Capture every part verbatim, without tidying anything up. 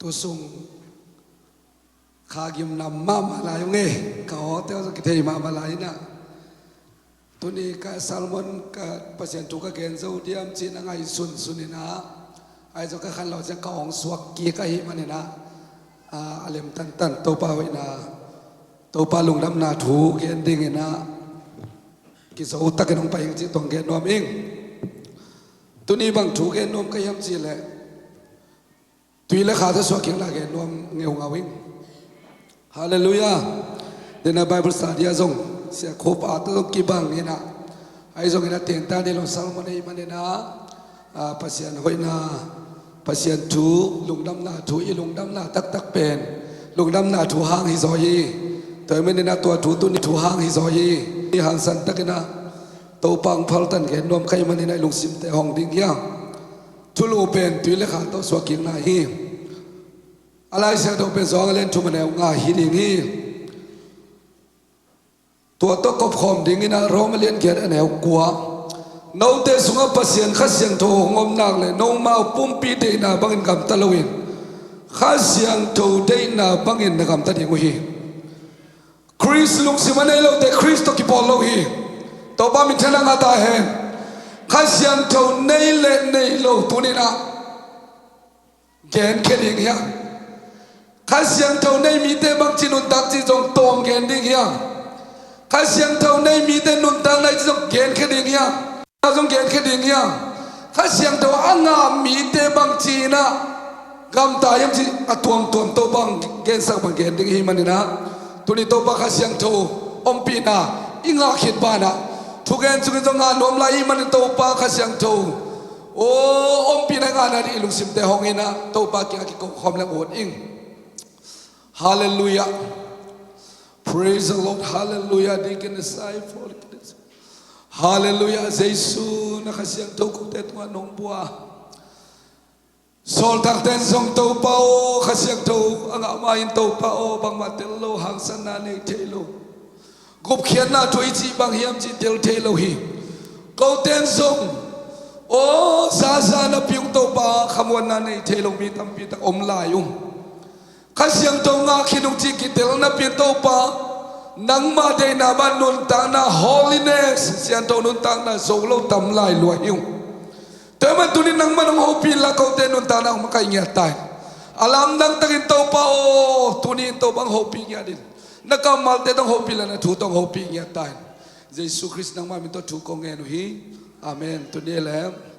Tu sung kha gimnam mahmah lai ung e, ka awte aw zong kithei mahmah lai inah. Tuni ka sermon ka Pasian thu ka gen zo diam ci-in a ngaihsunsun inah. Ahi zong ka khanlawh ciang ka awng suak kik ahih man inah, a, a lem tantan Topa hoihna, Topa lungdamna thu gen ding inah kizo takin hong pai ing cih tawh gen nuam ing. Tuni bang thu gen nuam ka hiam cih leh, tui le kha tawh suak kikna gen nuam ngeungau ing. Halleluiah. Dena Bible study ah zong Sia Khup a tawh zong kibang inah. Ahi zongin a teng ta ni lo sermon ahih man inah, a, Pasian hoihna, Pasian thu, lungdamna thu, i lungdamna taktak pen lungdamna thu hang hi zaw hi. Tua ahih man inah tua thu tuni thu hang hi zaw hi. I hangsan takin a Topa hong phaltan gen nuam ka hih man inah i lungsimte hong ding hiam? Thulu pen tui le kha tawh suak kikna hi. A Lai Siangtho pen Johan a lian thum a neu nga hi ding hi. Tua tawh kopkhawm ding inah Rom a lian giat a neu kua. Note sungah Pasian Kha Siangtho hong om nak leh nomau pumpi deihna bangin gamta loin Kha Siangtho deihna bangin na gamta ding uh hi. Khrist lungsim a nei lote Khrist tawh kipawl lo hi. Topa minthanna ngah ta hen. Kha Siangtho nei le nei lo tuni inah genkhia ding hiam? Kha Siangtho nei mite bangci nuntak cih zong tawm gen ding hiam? Kha Siangtho nei mite nuntakna i cih zong genkhia ding hiam? Zong genkhia ding hiam? Kha Siangtho a ngah mite bangci inah gamta hiam cih a tuamtuam Topa hong gensak bang gen ding i hih man inah, tuni Topa Kha Siangtho ompihna i ngah khit banah thugen sungin zong ngah nuam lai i hih manin Topa Kha Siangtho aw ompihna i ngahna ding i lungsimte hong inah Topa kiangah kikokhawm leng ut ing. Halleluiah. Praise the Lord. Halleluiah. Deacon Isai, Paul, Halleluiah. Jesu na Kha Siangtho kote tungah nong bua. Sawltakte in zong Topa aw, Kha Siangtho a ngah ma-in Topa aw, bangmah tel lo, hangsanna nei thei lo. Gupkhiatna thu i cih bang hiam cih tel thei lo hi. Kote in zong aw, zaza napi ung Topa, khamuanna nei thei lo mi tampi tak om lai ung. Kha Siangtho ngah khin ung cih kitel napi-in Topa, nangmah deihna bang nuntakna, holiness, siangtho nuntakna zo lo tam lai lua hi ung. Tua ahih manin tuni nangmah hong hopih inla, kote nuntakna hong makaih ngiat ta in. A lamdang takin Topa aw, tuni in Topa hong hopih ngiat in. Na kammalte tawh hong hopih inla, na thu tawh hong hopih ngiat ta in. Jesu Khrist nangmah min tawh thu kong ngen uh hi. Amen. Tuni leh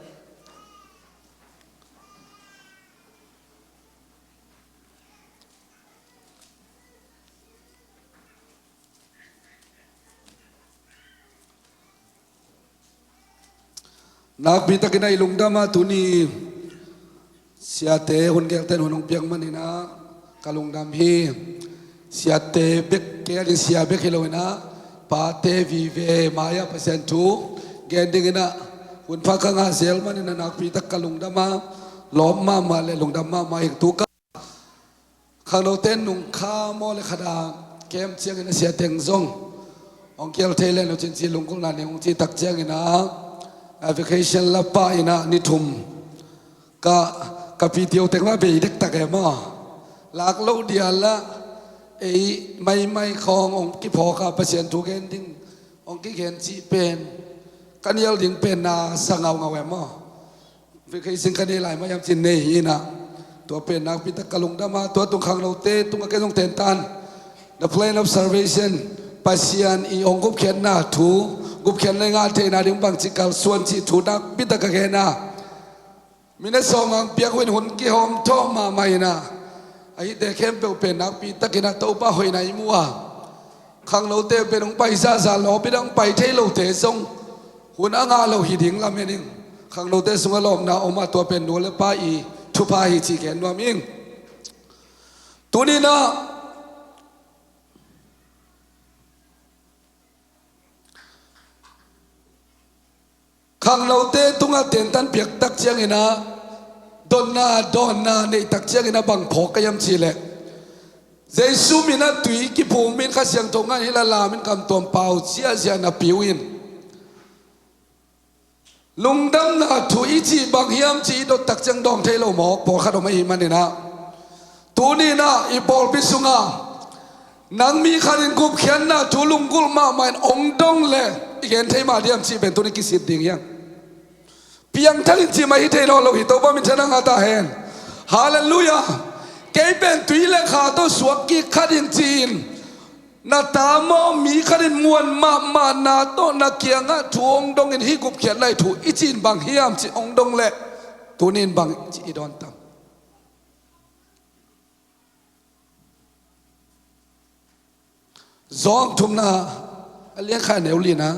nakpi takin a i lungdam a, tuni siate hun gelten hun hong piak man inah ka lungdam hi. Siate bek kei a ding sia bek hi lo inah, pate vive mai-ah Pasian thu gen ding inah hun pha ka ngah zel man inah nakpi tak ka lungdam a, lawp mahmah le lungdam mahmah hi. Tu ka khangnote nung kha maw le khat a kem ciangin a siateng zong hong kial thei le nucin ci lunggulhna ning hong cih tak ciangin a, a vacation la pah inah ni thum ka, ka P T O teng mah bei dektak e maw. Lak lo dial a ei maimai khawng hong kiphawk a, Pasian thu gen ding hong kigen cih pen ka nial ding pen na sa ngaungau e maw. Vacation ka nei lai mah hiam cih nei hi inah, tua pen nakpi tak ka lungdam a, tua tung khangnote tungah ken zong tentan, the plan of salvation, Pasian i hong gupkhiatna thu, gupkhiatna i ngah theihna ding bangci kalsuan cih thu nakpi tak ka gen a. Minute sawm ngang piak uh in hun kihawm thawh mahmah inah, ahite khempeuh pen nakpi takin a Topa hoihna i mu a, khangnote pen hong pai zahzah lawp inah, hong pai thei lote zong hun a ngah lo hi ding lamen ing. Khangnote sungah lawpna om a, tua pen nu le pa i thupha hi cih gen nuam ing. Tuni inah khangnote tungah tentan piak tak ciangin a, dotna dawnna neih tak ciangin a bang phawk ka hiam cih leh, Jesu min a tui kiphum in Kha Siangtho ngah in, hih la lam in kamtuam pau ziahziah napi uh in, lungdamna thu i cih bang hiam cih i dot tak ciang dawng thei lo mawk pawlkhat om ahih man inah, Tuni-in ah i pawlpi sungah nang mi khat in gupkhiatna thu lunggulh mahmah in hong dong leh i gen thei mah diam cih pen tuni kisik ding hi hang. Piangthak in cih mah hi thei nawn lo hi. Topa minthanna ngah ta hen. Halleluiah. Kei pen tui le kha tawh suak kik khat in ci-in, na ta maw, mi khat in muan mahmahna tawh na kiangah thu hong dongin hih gupkhiatna i thu i cih in bang hiam cih hong dong leh tuni-in bang cih i dawn tam? Zawng thumna a lian khat a neu lina,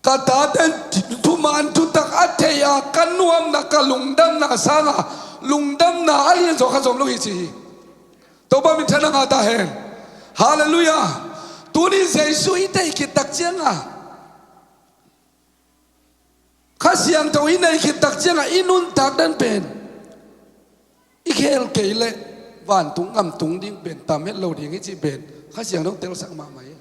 ka tate in thuman thutak a thei a, ka nuamna, ka lungdamna sangah lungdamna a lian zaw khat zong om lo hi ci hi. Topa minthanna ngah ta hen. Halleluiah. Tuni Jesu i theih khit tak ciangah, Kha Siangtho i neih khit tak ciangah i nuntak dan pen i khel kei leh vantung gam tung ding pen tam het lo ding hi cih pen Kha Siangtho telsak mahmah hi.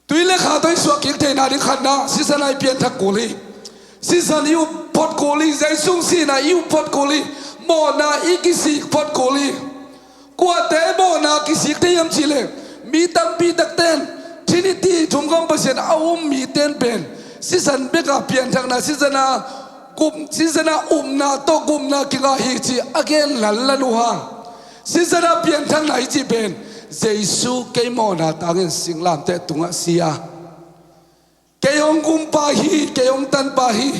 Tui le kha tawh i suak kik theihna ding khatna, sisan ah i pianthak kul hi. Sisan i up phot kul hi. Jesu sihna i up phot kul hi. Mawhna i kisik phot kul hi. Kuate mawhna kisik thei hiam cih leh, mi tampi takte in Trinity thumgawm Pasian a um mite in pen sisan bekah pianthakna, sisan ah gup, sisan ah upna tawh gupna kingah hi cih a gen lanlan uh hang. Sisan ah pianthakna i cih pen Jesu kei mawhna tangin singlamteh tungah si a, kei hong gumpa hi, kei hong tanpa hi.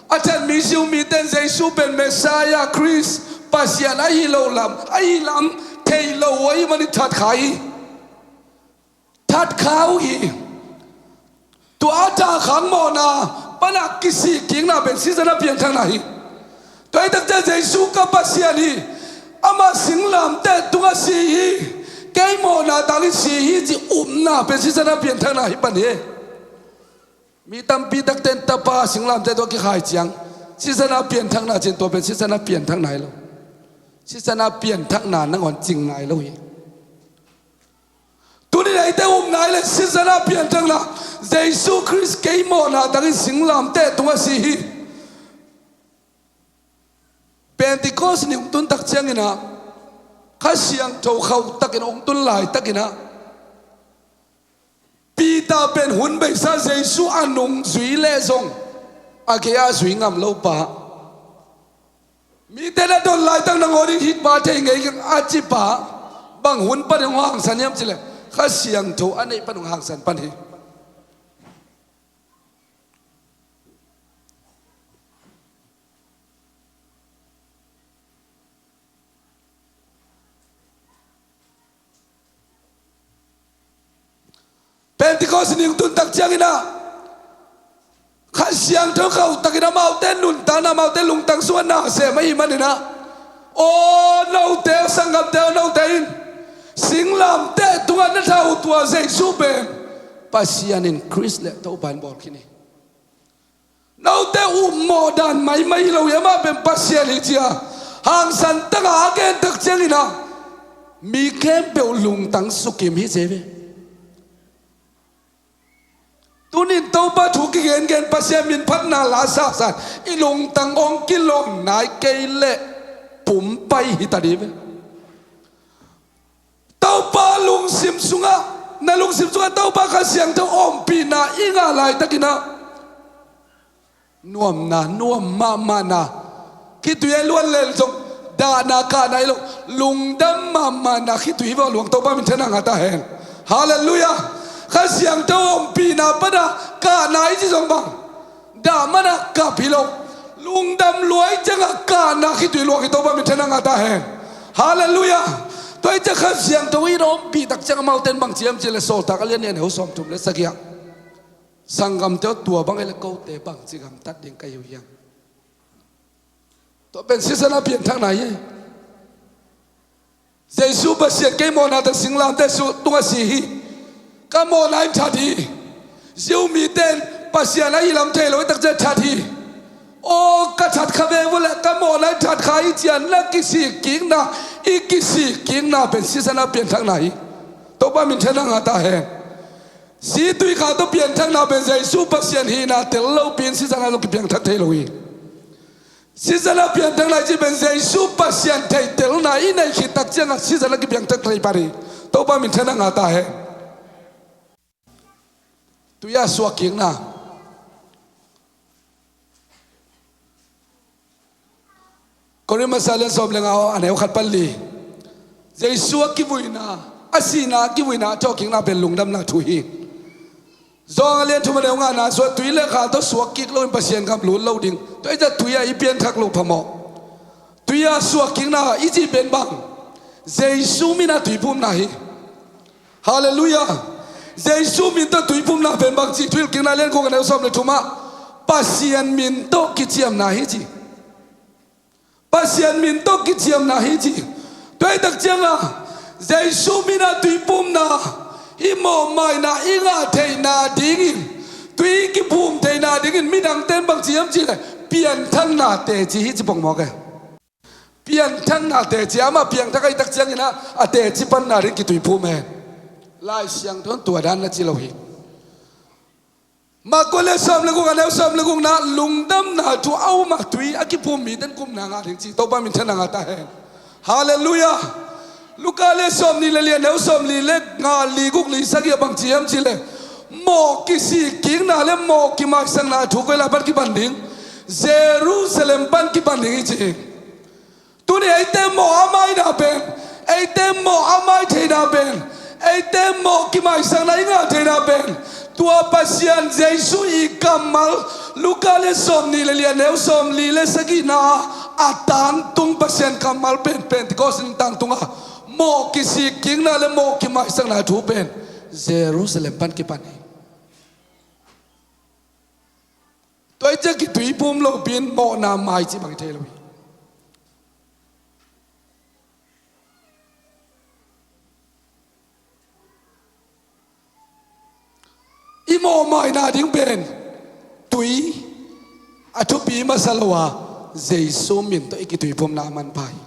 A that mi Jew mite in Jesu pen Messiah, Khrist, Pasian ahi lo lam, ahi lam thei lo uh ahih manin that kha hi. That kha uh hi. Tua a that khak mawhna panah kisik kikna pen sisan ah pianthakna hi. Tua hi tak ciang Jesu ka Pasian hi. Amah singlamteh tungah si hi. Kei mawhna tangin si hi cih upna pen sisan ah pianthakna hi pan hi. Mi tampi takte in tapa singlamteh tawh kikhai ciang sisan ah pianthakna ci-in tua pen sisan ah pianthakna hi lo. Sisan ah pianthakna nangawn cing nai lo hi. Tuni-in eite upna hi leh sisan ah pianthakna, Jesu Khrist kei mawhna tangin singlamteh tungah si hi. Pentecost ni hong tun tak ciangin ah, Kha Siangtho khauh takin hong tun laitakin ah, Peter pen hun beisa, Jesu a nung zui leh zong a gei-ah zui ngam lo pa, mite na don laitak nangawn in hih pa thei ngei keng a ci pa, bang hun panin hong hangsan hiam cih leh Kha Siangtho a neih panin hong hangsan pan hi. Pentecost ni hong tun tak ciangin ah, Kha Siangtho khauh takin amaute nuntakna, amaute lungtang sungah na sem ahih manin ah, aw note, aw sanggamte, aw note in singlamteh tungah na that uh tua Jesu pen Pasian in Khrist leh Topa in bawl khin hi. Note upmawh dan maimai hi lo hi, amah pen Pasian hi ci-a hangsan tak a a gen tak ciangin ah, mi khempeuh lungtang sukim hi ci hi ve. Tuni-in Topa thu kigengen, Pasian min phatna la saksak i lungtang hong kilawm nai kei leh pum pai hi ta ding hi ve. Topa lungsim sungah, na lungsim sungah Topa Kha Siangtho ompihna i ngah laitakin ah, nuamna, nuam mahmahna, khitui a luan lel zong dahna kahna hi lo, lungdam mahmahna khitui hi vua luang. Topa minthanna ngah ta hen. Halleluiah. Kha Siangtho ompihna panah kahna i ci zong bang, dah manah kap hi lo. Lungdam lua ahih ciangah kahna khitui luang hi. Topa minthanna ngah ta hen. Halleluiah. Tua ahih ciang Kha Siangtho in ompih tak ciang amaute in bang ci hiam cih leh Sawltak a lian nih a neu sawmthum le sagih ah, sanggamte aw, tua bang hi leh kote bangci gamtat ding ka hi uh hiam? Tua pen sisan a pianthakna hi. Jesu Pasian kei mawhna tang singlamteh tungah si hi. Ka mawhna in that hi. Jew mite in Pasian ahi lam thei lo ahih tak ciang that hi. Aw ka that kha ve vua leh ka mawhna in that kha hi ci-a na kisik kikna, i kisik kikna pen sisan a pianthakna hi. Topa minthanna ngah ta hen. Si tui kha tawh pianthakna pen Jesu Pasian hihna tel lopi-in sisan ah zong kipiangthak thei lo hi. Sisan a pianthakna i cih pen Jesu Pasian theihtelna i neih khit tak ciangah sisan a kipiangthak thei pah hi. Topa minthanna ngah ta hen. Tui a suakkikna. Korin masa lian sawm le nga, a neu khat pan li. Jesu a kivuina, a sihna a kivuina a thawhkikna pen lungdamna thu hi. Johan a lian thum a neu ngana sungah tui le kha tawh suakkik loin Pasian gam lut lo ding. Tua ahih ciang tui ah i pianthak loh phamawh. Tui a suakkikna i cih pen bang? Jesu min a tuiphumna hi. Halleluiah. Jesu min tawh tuiphumna pen bang ci? Thuhilhkikna lian guk a neu sawm le thumah Pasian min tawh kiciamna hi ci. Pasian min tawh kiciamna hi ci. Tua ahih tak ciangah Jesu min a tuiphumna, i mawhmaina i ngah theihna dingin, tui kiphum theihna dingin midangte in bang ci hiam cih leh pianthakna teci hi ci pongmawk e. Pianthakna teci, amah piangthak ahih tak ciangin ah a teci panna ding kituiphum e. Lai Siangtho in tua dan na ci lo hi. Marka lian sawm le guk a neu sawm le gukna, lungdamna thu a um a tui a kiphum mite in gupna ngah ding ci. Topa minthanna ngah ta hen. Halleluiah. Luka lian sawmnih le li a neu sawmli le nga, li guk, li sagih ah bang ci hiam cih leh mawh kisikkikna le mawh kimaisakna thu koi lai pan kipan ding? Jerusalem pan kipan ding hi ci. Tuni eite mawh a maina pen, eite mawh a mai theihna pen, eite mawh kimaisakna i ngah theihna pen tua Pasian Jesu i kammal, Luka lian sawmnih le li a neu sawmli le sagihna ah a tangtung Pasian kammal pen, Pentecost in tangtung a, mawh kisikkikna le mawh kimaisakna thu pen Jerusalem pan kipan hi. Tua ahih ciang kituiphum lopi-in mawhna mai cih bang i thei lo hi. I mawhmaina ding pen tui a thupi masa lo a, Jesu min tawh i kituiphumna a manpha hi.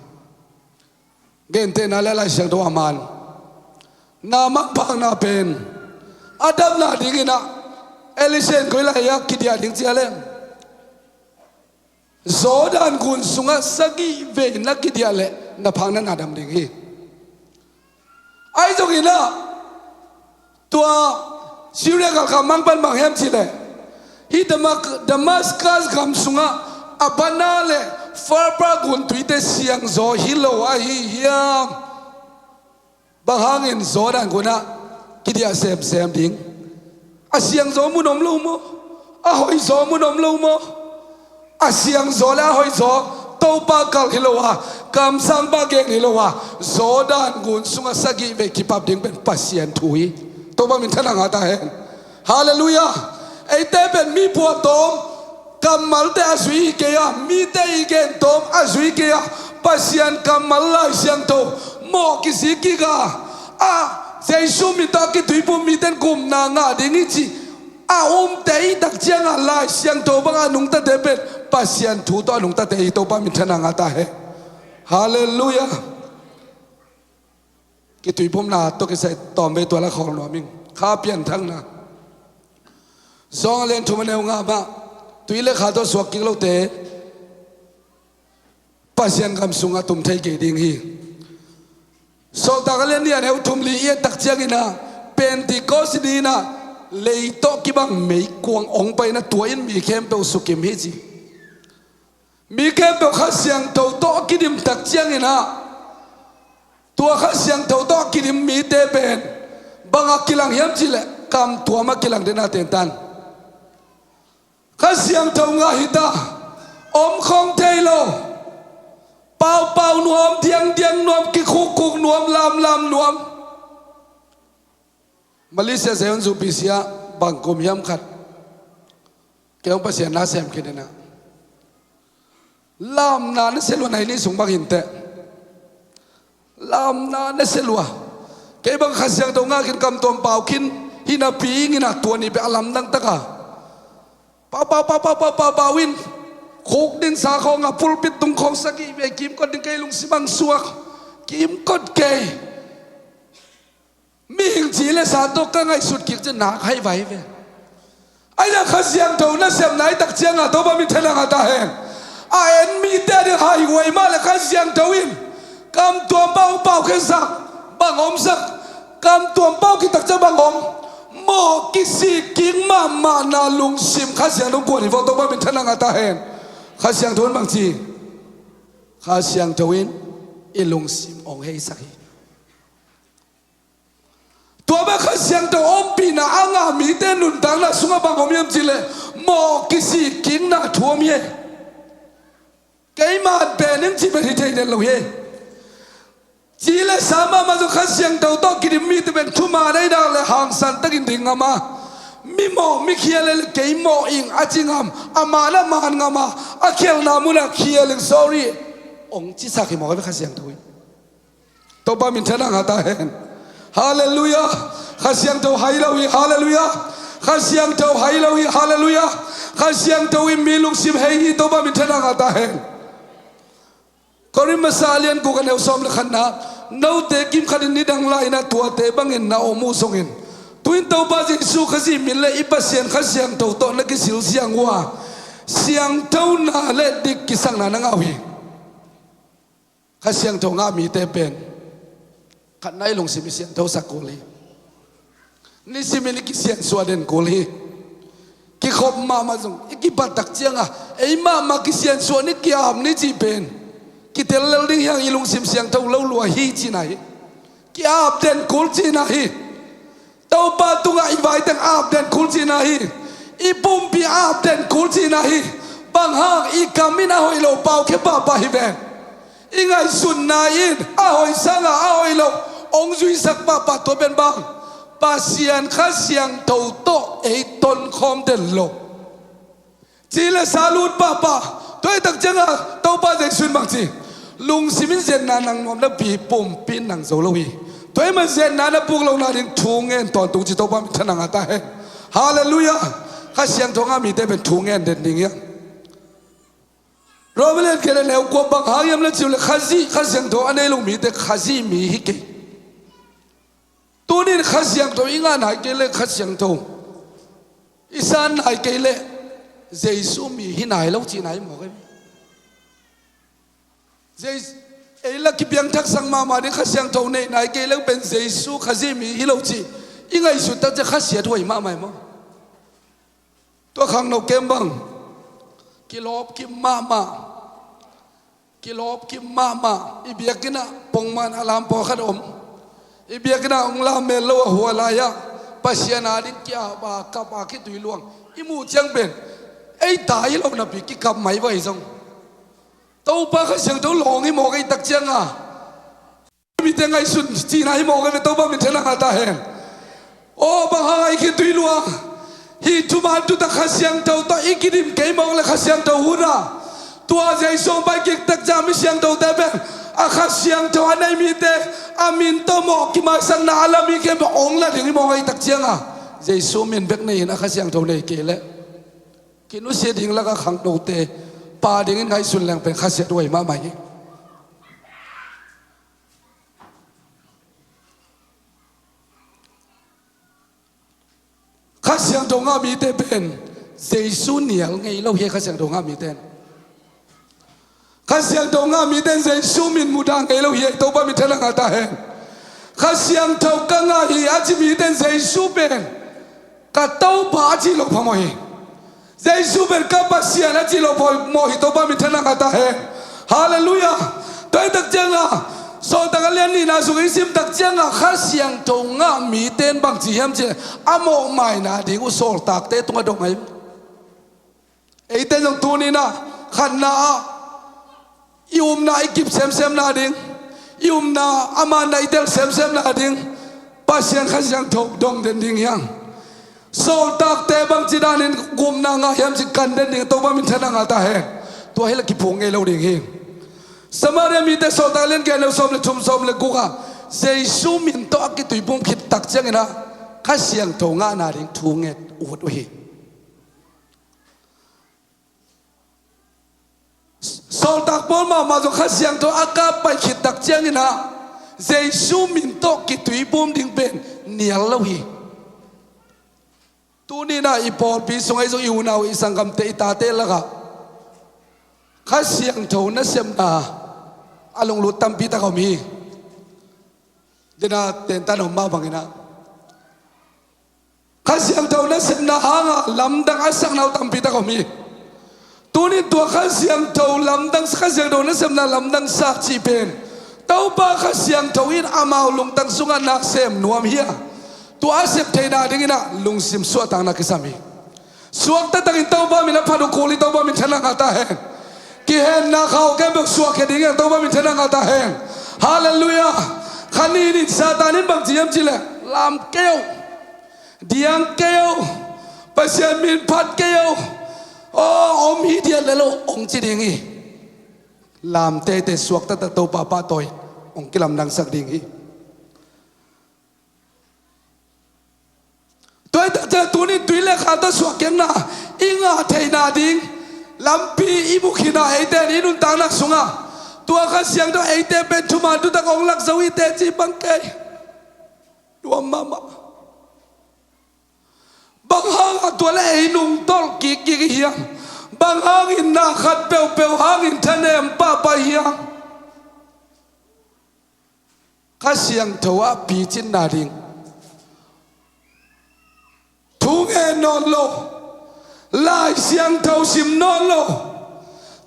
Gentehna le Lai Siangtho a man, na mangphakna pen a damna dingin ah Elisha in koi lai-ah kidiah ding ci a leh, Jordan gun sungah sagih vei na kidiah leh na phakna na dam ding hi. Ahi zongin ah tua Syria galkap mang pan bang hiam cih leh, hih Damak-, Damascus gam sungah Abana le Farpar gun tuite siangzaw hi lo ahi hiam? Bang hangin Jordan gunah kidiah semsem ding? A siangzaw mun om lo maw? A hoihzaw mun om lo maw? A siangzaw le a hoihzaw Topa kalh hi lo a, kamsangpa gen hi lo a, Jordan gun sungah sagih vei kipap ding pen Pasian thu hi. Topa minthanna ngah ta hen. Halleluiah. Eite pen mi phuahtawm kammalte a zui hi kei a, mite i gentawm a zui kei a, Pasian kammal Lai Siangtho mawh kisikkik a, a Jesu min tawh a kituiphum mite in gupna ngah ding hi cih a umte i tak ciangah Lai Siangtho bangah a nungtate pen Pasian thu tawh a nungtate hi. Topa minthanna ngah ta hen. Halleluiah. Kituiphumna tawh kisai tawmvei tua la khawng nuam ing. Kha pianthakna. Johan a lian thum a neu nga mah, tui le kha tawh suakkik lote Pasian gam sungah tum thei kei ding hi. Sawltak a lian nih a neu thum li i et tak ciangin ah, Pentecost ni-in ah lei tawh kibang meikuang hong pai-in ah tua in mi khempeuh sukim hi ci. Mi khempeuh Kha Siangtho tawh a kidim tak ciangin ah, tua Kha Siangtho tawh a kidim mite pen bang a kilang hiam cih leh, kam tuam a kilang den a tentan. Kha Siangtho ngah hi ta, om khawng thei lo, paupau nuam, diangdiang nuam, kikhukkhuk nuam, lamlam nuam. Malaysia Zion Zu P C ah bang kum hiam khat kei hong Pasian na sem khin in ah, lamna na sia lua, nai ni sung bang hi inteh. Lamna na sia lua. Kei bang Kha Siangtho ngah khin, kam tuam pau khin hi napi-in ah, tua ni pen a lamdang tak a, paupau, paupau, paupau in khuk ding sa khawng a, pulpit tung khawng sagih vei kimkot ding, kei lungsim ah suak kimkot kei. Mihing ci le sa tawh ka ngaihsut kik ciang nak hai vai ve. Ahi zongin Kha Siangtho nasepna i tak ciangah Topa minthanna ngah ta hen. A en mite a ding haihuai mah le Kha Siangtho in kamtuam pau pau khensak bang omsak, kamtuam pau kitak ciang bang om, mawh kisik kik mahmahna lungsim Kha Siangtho kuan hi vawk, Topa minthanna ngah ta hen. Kha Siangtho in bang ci? Kha Siangtho in i lungsim ong heisak hi. Tua bek Kha Siangtho ompihna a ngah mite nuntakna sungah bang om hiam cihleh mawh kisik kikna thu om hi. Keimah pen ing cih pen hi thei den lo hi. Ci le sa mahmah zong Kha Siangtho tawh kidim mite pen thuman ei dak le hangsan takin ding ngam a, mi mawh mi khial le kei mawh ing a ci ngam, a man a man ngam a, a khialna munah khial ing, sorry, ong cisak hi mawk a ve Kha Siangtho in. Topa minthanna ngah ta hen. Halleluiah. Kha Siangtho hai lo hi. Halleluiah. Kha Siangtho hai lo hi. Halleluiah. Kha Siangtho in mi lungsim hei hi. Topa minthanna ngah ta hen. Korin masa a lian guk a neu sawm le khatna, note kimkhat in nidang lai-in a tuate bangin na om uh zongin, tu-in Topa Jesu Khazih min le i Pasian Kha Siangtho tawh na kisilsiang uh a, siangthona le dik kisakna na ngah uh hi. Kha Siangtho ngah mite pen khatna i lungsim i siangthosak kul hi. Nisimin i kisiansuah den kul hi. Kikhop mahmah zong i kibat tak cianga ei mahmah kisiansuah ni, ki-ap ni cih pen kitel lel ding hi hang, i lungsim siangtho lo lua hi cihna hi. Ki-ap den kul cihna hi. Topa tungah i vaiteng ap den kul cihna hi. I pumpi ap den kul cihna hi. Bang hang? I kam in a hoih lo pau khia pahpah hi ve. I ngaihsutna in a hoih sanga a hoih lo ong zuisak pahpah. Tua pen bang? Pasian Kha Siangtho tawh ei tonkhawm den lo. Ci le sa lut pahpah. Tua hi tak cianga Topa Jesu in bang ci? Lungsim in zetna nang nuam napi pumpi in nang zo lo hi. Tua hi mah zetna na puk lohna ding thu ngen tawntung ci, Topa minthanna ngah ta hen. Halleluiah. Kha Siangtho ngah mite pen thu ngen den ding hi hang. Rom a lian giat a neu kua, bang hang hiam na cih uh leh Khazih, Kha Siangtho a nei lo mite Khazih mi hi kei. Tunin Kha Siangtho i ngah nai kei leh, Kha Siangtho i san nai kei leh Jesu mi hi nai lo cihna hi mawk hi. Jesu, ei la kipiangthaksak mahmah ding Kha Siangtho nei nai kei leh pen Jesu Khazih mi hi lo cih i ngaihsut tak ciang khasiathuai mahmah hi maw? Tua khangno kem bang, kilawp kim mahmah. Kilawp kim mahmah. I biakinn ah pongman a lam pawlkhat om. I biakinn ah ong lam mel lo a hua lai-ah Pasian ading ki-ap a, kap a, khitui luang i muh ciang pen ei ta hi lo napi kikap mai vai zong. Topa Kha Siangtho lawng hi mawk ei tak cianga mite ngaihsun cihna hi mawk a ve. Topa minthanna ngah ta hen. Aw, bang hang a i khitui luang? Hih thuman thutak Kha Siangtho tawh i kidim kei mawk le Kha Siangtho hun a, tua Jesu hong pai kik tak ciang mi siangthote pen a Kha Siangtho a nei mite a min tawh mawh kimaisakna a la mi khempeuh ong la ding hi mawk a, i tak cianga Jesu min bek nei-in a Kha Siangtho nei kei leh kinusia ding lakah khangnote pa dingin ngaihsun leng pen khasiathuai mahmah hi. Kha Siangtho ngah mite pen Jesu nial ngei lo hi. Kha Siangtho ngah mite, Kha Siangtho ngah mite in Jesu min mudah ngei lo hi. Topa minthanna ngah ta hen. Kha Siangtho ka ngah hi a ci mite in Jesu pen ka Topa a cih loh phamawh hi. Jesu pen ka Pasian a cih loh phamawh hi. Topa minthanna ngah ta hen. Halleluiah. Tua hi tak cianga Sawltak a lian nihna sung i sim tak cianga Kha Siangtho ngah mite in bang ci hiam cih leh a mawhmaina ding uh sawltakte tungah dong ahi. Eite zong tuni-in ah khatna ah i upna i kip semsemna ding, i upna a manna i tel semsemna ding Pasian Kha Siangtho dong den ding hi hang. Sawltakte bangci danin gupna ngah hiam cih kan den ding Topa minthanna ngah ta hen. Tua hi leh kiphung ngei lo ding hi. Samaria mite Sawltak lian giat neu sawm le thum, sawm le guk ah Jesu min tawh a kituipum khit tak ciangin ah Kha Siangtho ngahna ding thu nget ut uh hi. Sawltak pawl mahmah zong Kha Siangtho a kap pai khit tak ciangin ah Jesu min tawh kituipum ding pen nial lo hi. Tuni-in ah i pawlpi sungah i zong i unau, i sanggamte, i tate lakah Kha Siangtho nasepna a lunglut tampi tak a om hi. Dena tentan om mah bangin ah, Kha Siangtho nasepna hanga lamdang a sakna uh tampi tak a om hi. Tunin tua Kha Siangtho lamdang, Kha Siangtho nasepna lamdang sa cih pen Topa Kha Siangtho in amau lungtang sungah na sem nuam hi a, tua a sep theihna dingin ah lungsim suahtakna kisam hi. Suakta takin Topa min a phat uh kul hi. Topa min thang a ta hen. Kihenna khauh khempeuh suahkhia ding hi a, Topa min thang a ta hen. Halleluiah. Kha nih in Satan in bang ci hiam cih leh, lam kei o, diang kei o, Pasian min phat kei o, aw, om hi diat le lo hong ci ding hi. Lam teitei, suakta tak Topa pahtawi hong kilamdangsak ding hi. Tua hi tak ciang tunin tui le kha tawh suahkhiatna i ngah theihna ding lampi i mu khin a, eite in i nuntakna sungah tua Kha Siangtho eite pen thuman thutak hong lak zo hi teh ci bang kei. Nuam mahmah. Bang hangah tua le ei nungtolh kikkik i hiam? Bang hangin na khat peuhpeuh hangin thanem pahpah i hiam? Kha Siangtho ah picinna ding, thu ngen nawn lo, Lai Siangtho sim nawn lo,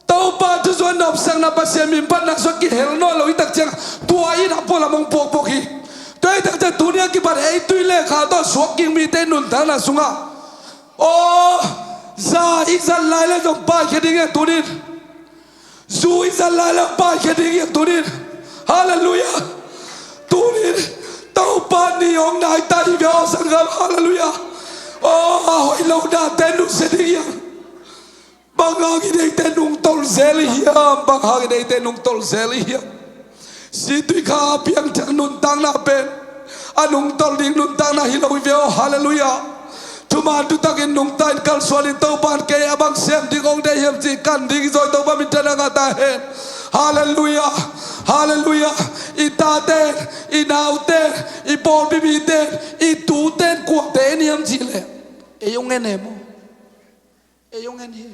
Topa thusuah nopsakna, Pasian min phatna sungah kihel nawn lo i tak ciang, tua in a pualam hong puakpuak hi. Tua i tak ciang tuni a kipat ei tui le kha tawh suak kik mite nuntakna sungah, aw, za i zat lai le zong paikhia ding hi a tunin. Zu i zat lai le paikhia ding hi a tunin. Halleluiah. Tunin Topa ni hong nai ta hi ve aw sanggam. Halleluiah. Aw, a hoih lo nate nusia ding hi a. Bang hangin eite nungtolh zel i hiam? Bang hangin eite nungtolh zel i hiam? Situikha a piangthak nuntakna pen a nungtolh ding nuntakna hi lo hi ve aw. Halleluiah. Thuman thutakin nungta in kalsuan in Topa in kei a bang sem ding hong deih hiam cih kan ding hi zaw. Topa min thang a ta hen. Halleluiah. Halleluiah. I tate, i naute, i pawlpi mite, i tute in kuate en hiam cih leh, ei hong en e maw? Ei hong en hi.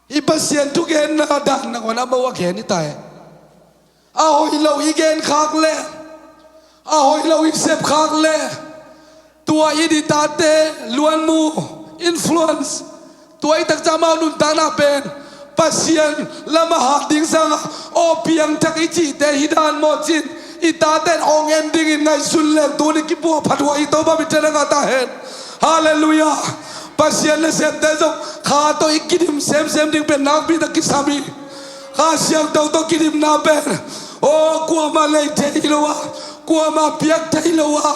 Hih Pasian thugenna dan nangawn a mo a gen hi ta e. A hoih lo i genkhak leh, a hoih lo i sepkhak leh, tua in i tate luanmu, influence, tua i takciang amau nuntakna pen Pasian lamah hat ding sangah aw piangthak i cihte hi dan maw cin, i tate in hong en dingin ngaihsun leng tuni kipuah phat huai hi. Topa min thang a ta hen. Halleluiah. Pasian nasemte zong kha tawh i kidim semsem ding pen nakpi tak kisam hi. Kha Siangtho tawh kidimna pen, aw, kuamah lei thei lo a, kuamah piak thei lo a,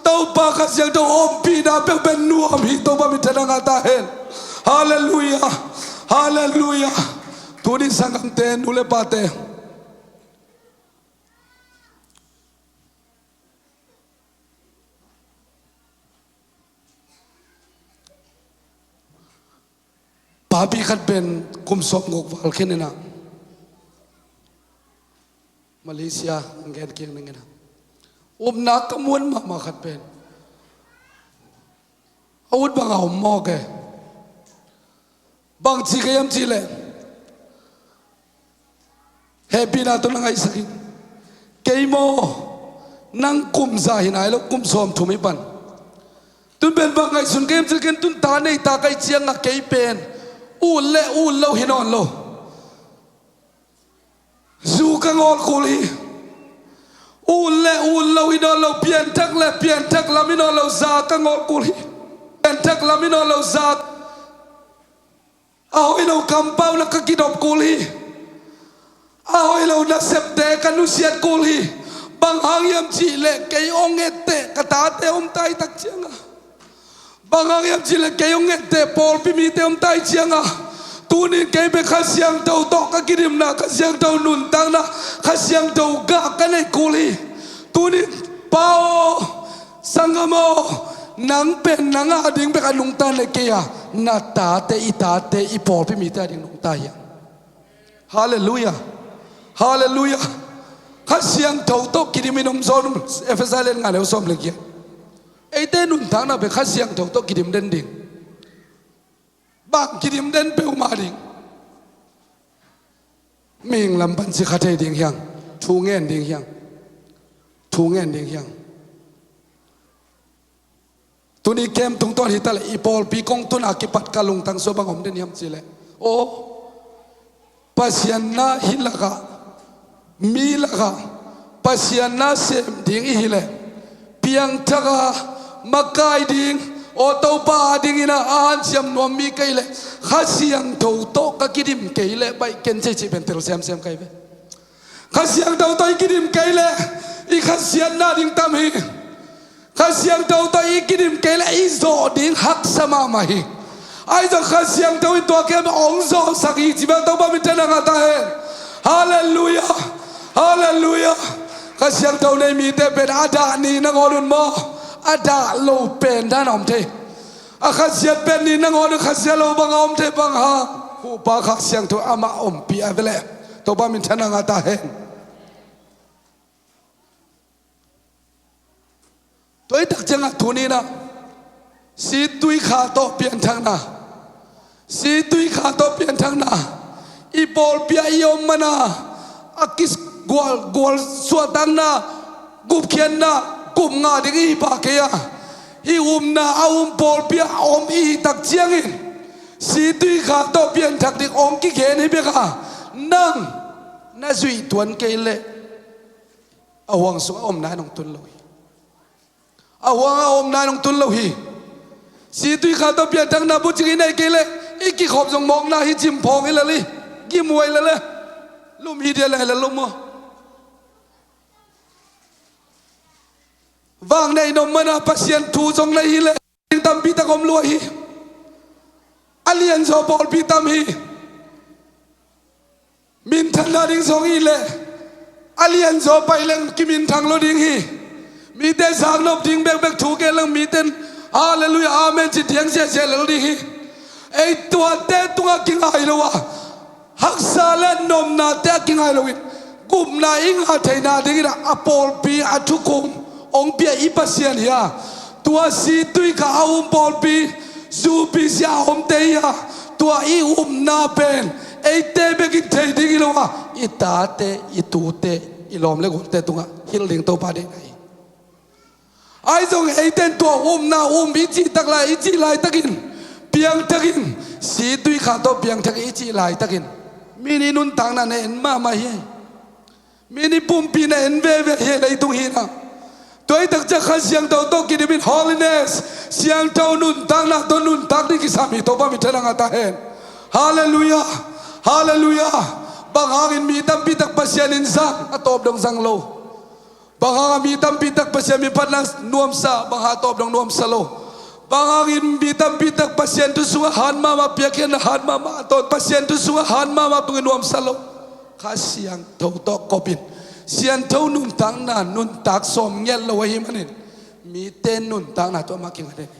Topa Kha Siangtho ompihna peuh pen nuam hi. Topa min thang a ta hen. Halleluiah. Halleluiah. Tuni sanggamte, nu le pate, papi khat pen kum sawmguk val khin in ah, Malaysia, ang gen kiang ning in ah, upna ka muan mahmah khat pen a ut bang a om mawk e. Bangci ka hiam cih leh, hehpihna tawh na ngaihsak in. Kei maw, nang kum za hi nai lo, kum sawmthum hi pan. Tun pen bang ngaihsun ka hiam cih leh, ken tun ta nei ta ka hih ciangah kei pen ut le ut lo hi nawn lo. Zu ka ngawl kul hi. Ut le ut lo hi nawn lo, pianthak le pianthak lam hi nawn lo, za ka ngawl kul hi. Pianthak lam hi nawn lo, za. A hoih lo kampau na ka kidop kul hi. A hoih lo nasepte ka nusiat kul hi. Bang hang hiam cih leh kei hong etteh ka tate om ta i tak ciangah. Bang hang hiam cih leh kei hong etteh pawlpi mite om ta i ciangah. Tunin kei bek Kha Siangtho tawh ka kidimna, Kha Siangtho nuntakna, Kha Siangtho gah ka neih kul hi. Tunin Pa aw, sanggam aw, nang pen nang a ding bek a nungta le kei a, na tate, i tate, i pawlpi mite a ding nungta hi a. Halleluiah. Halleluiah. Kha Siangtho tawh kidim in om zaw un. Efesa lian nga, neu sawm le giat. Eite nuntakna pen Kha Siangtho tawh kidim den ding. Bang kidim den peuhmah ding. Mihing lam pan ci kha thei ding hiang. Thu ngen ding hiang. Thu ngen ding hiang. Tuni kem tungtawn hi taleh i pawlpi kong tun a kipat ka lungtang sua bang om den hiam cileh, aw, Pasian na hi lakah, mi lakah Pasian na sem ding i hileh, piangthak a makai ding, aw, Topa a dingin a hanciam nuam mi ka hileh, Kha Siangtho tawh ka kidim kei leh baih ken cei cih pen tel semsem ka hi ve. Kha Siangtho tawh i kidim kei leh i khasiatna ding tam hi. Kha Siangtho tawh i kidim kei leh i zawh ding haksa mahmah hi. Ahi zong Kha Siangtho in tua kem hong zawhsak hi ci bel Topa minthanna ngah ta hen. Halleluiah. Halleluiah. Kha Siangtho nei mite pen a dah ni nangawn un maw, a dah lo pen dan a om thei. A khasiat pen ni nangawn un, khasiat lo bang a om thei bang hang. Hupa Kha Siangtho amah ompih a veleh Topa minthanna ngah ta hen. Tua i tak ciangah tuni-in ah, Situikha tawh pianthakna, Situikha tawh pianthakna, i pawlpi ah i om mana, a kigual, gual suahtakna, gupkhiatna, gup ngah ding i hi pah kei a, i upna a um pawlpi ah a om i hi tak ciangin, Situikha tawh pianthak ding hong kigen hi bek a, nang na zuih tuan kei leh a huang sungah omna in hong tun lo hi. A huang a omna in hong tun lo hi. Situikha tawh pianthakna bucing i nei kei leh i kikhop zong mawkna hi, cimphawng hi lel hi. Gimhuai lel hi. Lum hi dia lel hi lum maw. Vang nei nom mana Pasian thu zong nei hi leh tampi tak om lua hi. A lianzaw pawlpi tam hi. Minthanna ding zong hi leh a lianzaw pai leng kiminthang lo ding hi. Mite zaknop ding bekbek thu gen leng mite in halleluiah, amen ci diang ziahziah lel ding hi. Ei tuate tungah kingai lo a, haksa le nopnate a kingai loin gupna i ngah theihna dingin a pawlpi a thukhun hong pia i Pasian hi a, tua Situikha a um pawlpi, U P C a omte hi a, tua i upna pen eite bekin thei ding hi lo a, i tate, i tute, i lawm le gualte tungah hilh ding Topa deihna hi. Ahi zong eite in tua upna um i cih tak lai, i cih laitakin, piangthakin, Situikha tawh piangthakin i cih laitakin, mi nih nuntakna na en mahmah hi. Mi nih pumpi na en veve hi leitung hi-in ah. Tua hi tak ciang Kha Siangtho tawh kidim in holiness, siangtho nuntakna tawh nuntak ding kisam hi. Topa minthanna ngah ta hen. Halleluiah. Halleluiah. Bang hangin mi tampi tak Pasian in zang, a tawp dong zang lo? Bang hangin mi tampi tak Pasian min phatna nuamsa, bang hang a tawp dong nuamsa lo? Bang hangin mi tampi tak Pasian thu sungah hat mahmah, piakkhiatna hat mahmah, a tawp Pasian thu sungah hat mahmah tungin nuamsa lo? Kha Siangtho tawh kop in, siangtho nuntakna nuntak sawm ngiat lo ahih manin mite nuntakna tawh amah kinga den hi.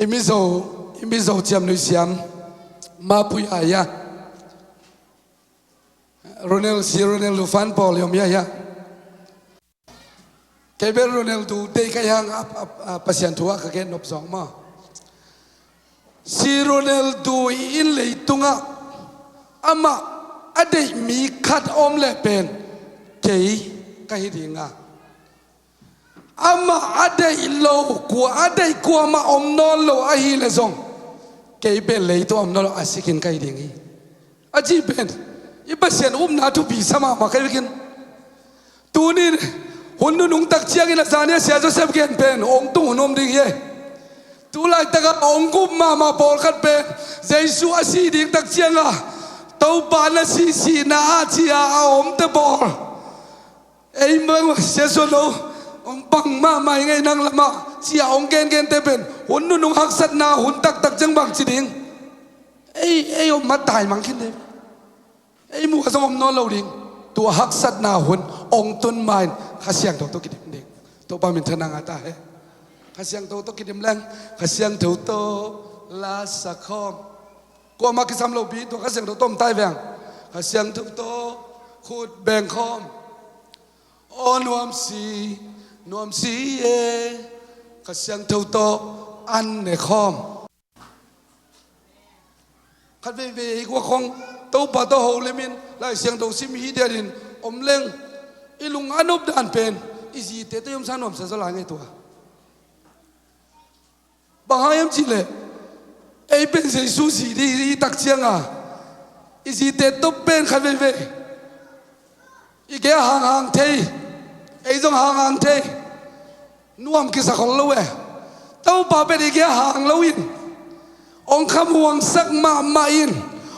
I Mizo, i Mizo ciamnuih siam Mapui ah hi a, Ronel, si Ronel Lufan pawl i om hi a, hi a. Kei bel Ronel Du deih ka hi hang a, a, a, Pasian thu ah ka gen nop zawng maw. Si Ronel Du i inn leitungah amah a deih mi khat om leh pen kei ka hi ding a. Amah a deih lo, kua a deih kuamah om nawn lo ahih leh zong kei pen leitung om nawn lo a sikin ka hi ding hi. A cih pen i Pasian upna thupi sa mahmah ka hi bek in. Tuni hun nunung tak ciangin a zani a Sia Joseph gen pen hong tung hun om ding hi. Tu laitakah hong gup mahmah pawlkhat pen Jesu a sih ding tak ciangah Topa na sih sihna ah ci-a a omte pawl, ei mah siasuan lo, hong pang mahmah hi ngei nang lamah ci-a hong gengente pen hun nunung haksatna hun taktak ciang bang ci ding? Ei, ei om mah taimang khin ding. Ei muh a zong om nawn lo ding. Tua haksatna hun hong tun ma-in Kha Siangtho tawh kidim ding. Topa minthanna ngah ta hen. Kha Siangtho tawh kidim leng, Kha Siangtho tawh la sa khawm. Kuamah kisam lopi, tua Kha Siangtho tawh om ta hi veng. Kha Siangtho tawh khut beng khawm. Aw nuamsi, nuamsi e, Kha Siangtho tawh an ne khawm. Khat veivei ei guak khong Topa tawh holim in Lai Siangtho sim hi dianin om leng i lung a nop dan pen i zite tawh i omsa nuamsa zaw lai ngei tua. Bang hang hiam cihleh ei pen Jesu zi ding i tak cianga i zite tawh pen khat veivei i gei a hanghang thei, ei zong hanghang thei. Nuam kisa khol lo e. Topa pen i gei a hang loin ong khamuangsak mahmah in,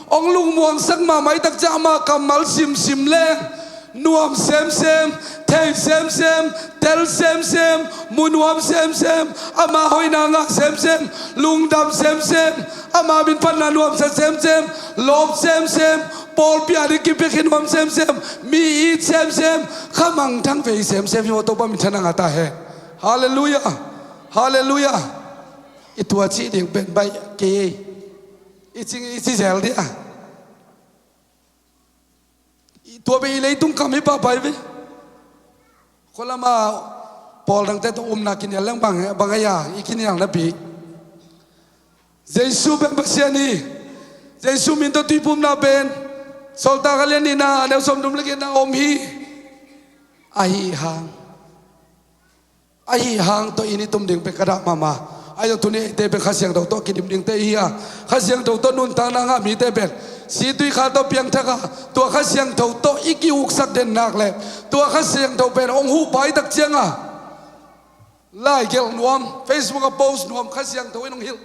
ong lungmuangsak mahmah i tak ciang ama kammal simsim leng nuam semsem, thei semsem, tel semsem, mu nuam semsem, ama hoihna ngah semsem, lungdam semsem, ama min phatna nuamsa semsem, lawp semsem, pawlpi a ding kipia khin nuam semsem, mi it semsem, khamangthang vei semsem hi maw. Topa minthanna ngah ta hen. Halleluiah. Halleluiah. I tua cih ding pen baih kei ei. I ci, i ci zel dia. I tua pen i leitung kam hi pahpah hi ve. Khualama pawl dangte tawh umna kinial leng bang, bang a ia i kinial napi. Jesu pen Pasian hi. Jesu min tawh tuiphumna pen Sawltak a lian nihna a neu sawmthum le giatna om hi. Ahi hang, ahi hang tawh i ni tum ding pen ka dah mahmah. Ahi zong tuni eite pen Kha Siangtho tawh kidim dingte i hi a, Kha Siangtho tawh nuntakna ngah mite pen si tui kha tawh piangthak a, tua Kha Siangtho tawh i ki-uksak den nak le tua Kha Siangtho pen hong huh pai tak cianga lai gelh nuam, Facebook a post nuam, Kha Siangtho in hong hilh.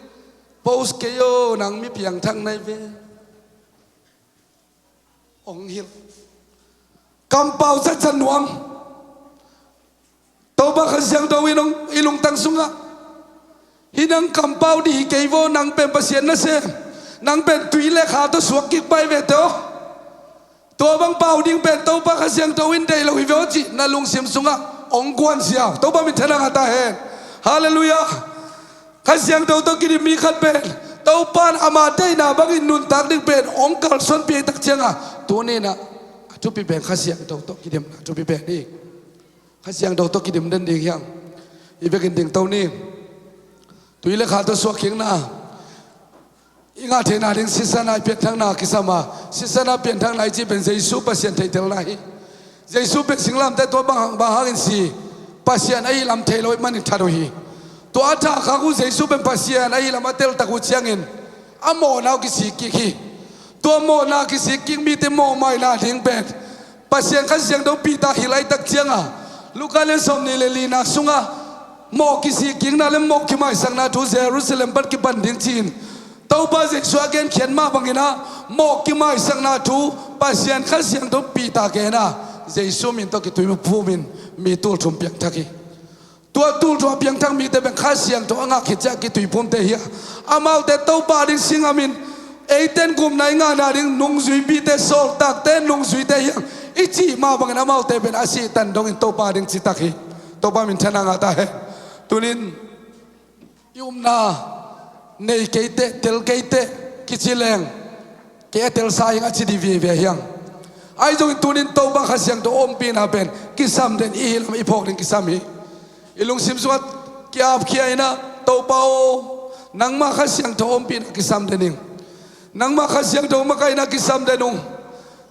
Post kei aw, nang mi piangthak nai ve. Hong hilh. Kampau zatza nuam. Topa Kha Siangtho in hong i lungtang sungah, hi nang kampau dih hi kei vaw, nang pen Pasian nasem, nang pen tui le kha tawh suak kik pai ve teh aw. Tua bang pau ding pen Topa Kha Siangtho in deih lo hi ve aw cih na lungsim sungah hong guan siau. Topa minthanna ngah ta hen. Halleluiah. Kha Siangtho tawh kidim mi khat pen Topa in ama deihna bangin nuntak ding pen hong kalsuanpih tak cianga tuni-in ah a thupi pen Kha Siangtho tawh kidim a thupi pen hi. Kha Siangtho tawh kidim den ding hiang. I vekin dingto ni. Tui le kha tawh suak kikna i ngah theihna ding sisan a i pianthakna kisam a, sisan a pianthakna i cih pen Jesu Pasian theihtelna hi. Jesu pen singlamteh tua bang hang, bang hangin si, Pasian ahih lam thei lo ahih manin that uh hi. Tua a thah khak uh Jesu pen Pasian ahih lam a teltak uh ciangin a mawhna uh kisik kik hi. Tua mawhna kisik kik mite mawhmaina ding pen Pasian Kha Siangtho Peter hilh a i tak cianga Luka lian sawmnih le lina sungah mawh kisik kikna le mawh kimaisakna thu Jerusalem pan kipan ding ci-in Topa Jesu a genkhiat mah bangin ah mawh kimaisakna thu Pasian Kha Siangtho Peter gen a, Jesu min tawh kituiphum in mi tul thum piangthak hi. Tua tul thum a piangthak mite pen Kha Siangtho a ngah khit ciang kituiphumte hi a, amaute Topa ding si ngamin, eite in gupna i ngahna ding nungzuipihte, sawltakte nungzuite hi hang i cih mah bangin amaute pen a sih tan dongin Topa ding citak hi. Topa minthanna ngah ta hen. Tunin i upna nei keiteh, tel keiteh kici leng kei a telsa ing a ci dih vive hiang. Ahi zongin tunin Topa Kha Siangtho ompihna pen kisam den i hih lam i phawk ding kisam hi. I lungsim sungah ki-apkhia in ah, Topa aw, nangmah Kha Siangtho ompihna kisam den ing. Nangmah Kha Siangtho makaihna kisam den ung.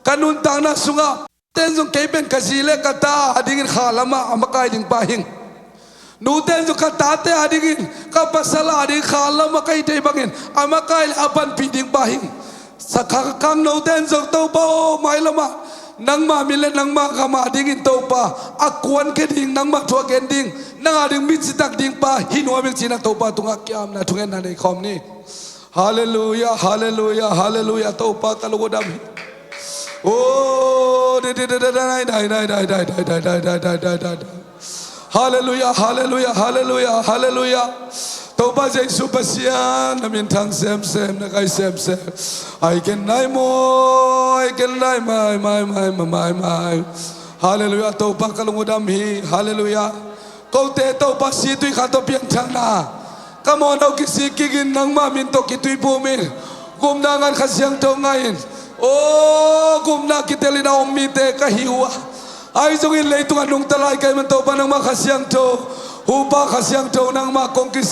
Ka nuntakna sungah ten zong kei pen ka zi le ka ta adingin kha lamah a makai ding pa hing. Nute in zong ka tate adingin, ka pasal ading kha lamah ka hih thei bangin a makai le a panpih ding pa hing. Sa kha, khangnote in zong Topa aw, mailamah nangmah min le nangmah gam adingin Topa a kuankhia ding, nangmah thu a gen ding, nang ading mi citak ding pa hi nuam ing ci-in ah Topa tungah ki-apna thungetna nei khawm ni. Halleluiah, halleluiah, halleluiah. Topa ka lung uh dam hi. Oh, di, di, di, di, di, di, di, di, di. Halleluiah, halleluiah, halleluiah, halleluiah. Topa Jesu Pasian, na minthang semsem, na kai semsem. Ai ken nai maw, ai ken nai mai, mai, mai, mai, mai, mai. Halleluiah, Topa ka lung uh dam hi. Halleluiah. Kote Topa si tui kha tawh piangthakna ka mawhna uh kisik kik in nangmah min tawh kituiphum in gupna ngan Kha Siangtho ngah in. Aw, gupna kitel in a om mite ka hi uh a, ahi zongin leitung a nungta lai ka hih man Topa nangmah Kha Siangtho Topa Kha Siangtho, nangmah kong kisa